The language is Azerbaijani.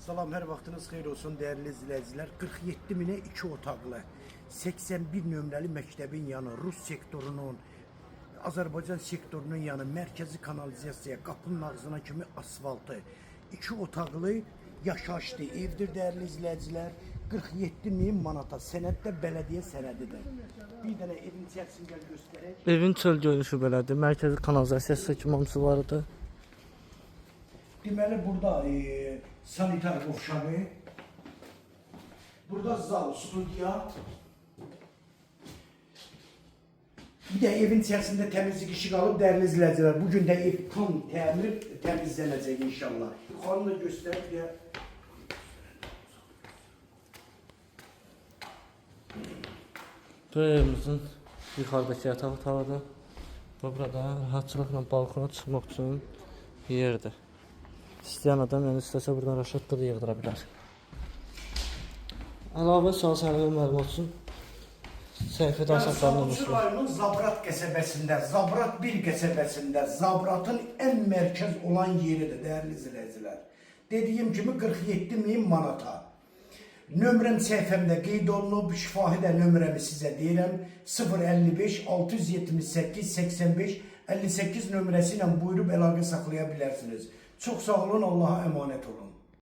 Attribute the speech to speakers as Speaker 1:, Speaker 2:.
Speaker 1: Salam, hər vaxtınız xeyir olsun dəyərli izləyicilər. 47 minə 2 otaqlı 81 nömrəli məktəbin yanı, Rus sektorunun, Azərbaycan sektorunun yanı, mərkəzi kanalizasiya, qapının ağzına kimi asfaltı. 2 otaqlı yaşayışlı evdir dəyərli izləyicilər. 47 min manata sənəddə bələdiyyə sənədidir. Bir dənə evin içərisini gəl göstərək.
Speaker 2: Evin çöl görünüşü belədir. Mərkəzi kanalizasiya kimi hamısı var idi.
Speaker 1: Deməli burada sanitar qovşağı, burada zal, studiya. Bir də evin içərisində təmizlik işi qalıb dəyərli izləyicilər. Bu gün də ev tam təmir təmizlənəcək inşallah. Yuxarını da göstərib deyə.
Speaker 2: Bu evimizin yuxarıdakı yataq otağıdır. Və burada rahatçılıqla balkona çıxmaq üçün yerdir. İstəyən adam yəni istəsə buradan raşatka da yığdıra bilər. Əlavə sual səbəbi məlumat üçün səhifədə
Speaker 1: Yəni,
Speaker 2: hesablarını
Speaker 1: Sabunçu
Speaker 2: unutmayın.
Speaker 1: rayonunun Zabrat qəsəbəsində, Zabrat 1 qəsəbəsində, Zabratın ən mərkəz olan yeridir, dəyərli izləyicilər. Dediyim kimi 47 min manata. Nömrəm səhifəmdə qeyd olunub, şifahi də nömrəmi sizə deyirəm. 055 678 85 58 nömrəsi ilə buyurub əlaqə saxlaya bilərsiniz. Çox sağ olun, Allaha əmanət olun.